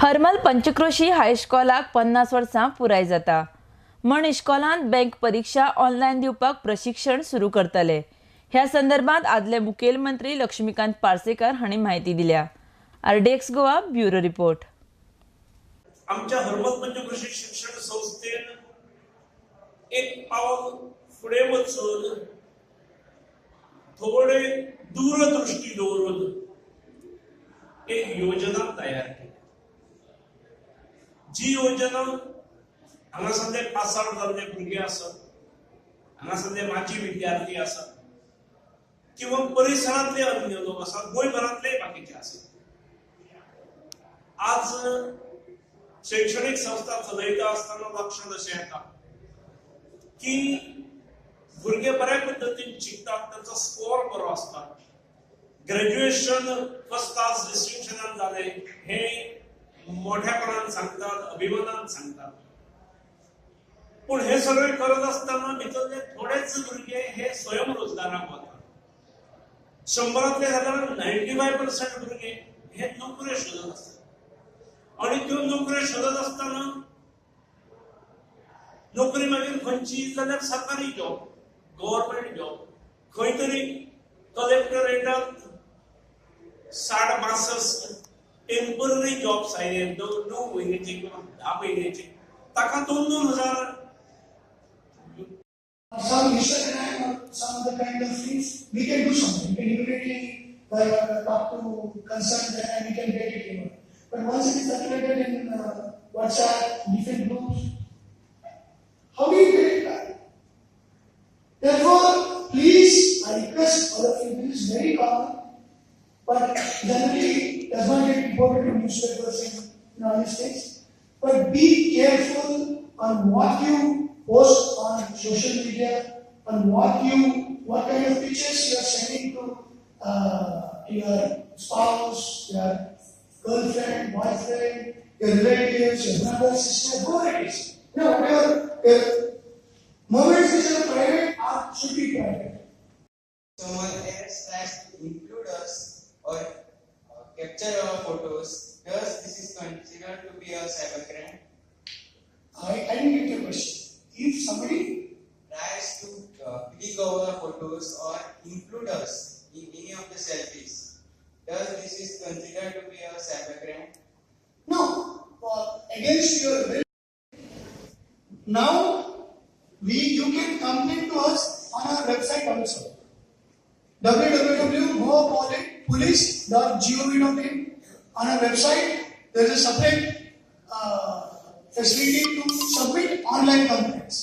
हरमल पंचक्रोशी हायस्कॉलाक 50 वर्सां पुराय जाता म्हण इश्कॉलांत बँक परिक्षा ऑनलायन दिवपाक प्रशिक्षण सुरू करतले. ह्या संदर्भात आदले मुखेलमंत्री लक्ष्मीकांत पार्सेकर हांणी म्हायती दिल्या. RDX Goa bureau report. आमच्या हरमल पंचक्रोशी शिक्षण संस्थेन एक पावल फुडें वचून थोडे दूरदृष्टी दवरून एक योजना तयार केली. जी योजना हांगासरले पास आवट जाल्ले भुरगे आसत, हांगासरले माजी विद्यार्थी आसत किंवा परिसरांतले अन्य लोक आसात, गोंयभरांतले बाकीचे आसात. आज शैक्षणिक संस्था चलयता आसतना लक्षात अशें येता की भुरगे बऱ्या पद्दतीन शिकतात, तांचो स्कोर बरो आसता, ग्रॅज्युएशन फर्स्ट क्लास डिस्टिंक्शनान जालें हे मोठ्यापणान सांगतात, अभिमानान सांगतात. पूण हे सगळें करत आसतना भितरले थोडेच भुरगे हे स्वयंरोजगाराक वतात. 100रांतले सादारण 95% भुरगे हे नोकऱ्यो शोदत आसतात आणि त्यो नोकऱ्यो शोदत आसतना नोकरी मागीर खंयची जाल्यार सरकारी जॉब, गव्हर्मेंट जॉब, खंय तरी कलेक्टरेटात 60-62 टेंपररी जॉब्स आयले, 9 म्हयन्याचे किंवा 10 म्हयन्याचे, ताका 2-2 हजार. Some Instagram or some other kind of things, we can do something. We can immediately talk to concerned and we can get it. But once it is circulated in WhatsApp, different groups, how do you get it back? Therefore, please, I request all of you, this is very common, but generally does not get reported to newspapers and all these things. But be careful on what you post on social media, on what kind of pictures you are sending to your spouse, your girlfriend, boyfriend, your relatives, your brother, sister, whoever it is. Whatever your moments which are private are should be private. Someone else tries to include us or capture our photos, does this is considered to be a cybercrime? I didn't get your question. If somebody tries to click our photos or include us in any of the selfies, does this is considered to be a cybercrime? No, against your will. Now, you can complain to us on our website also. www.goapolice.gov.in. On our website, there is a separate facility to submit online complaints.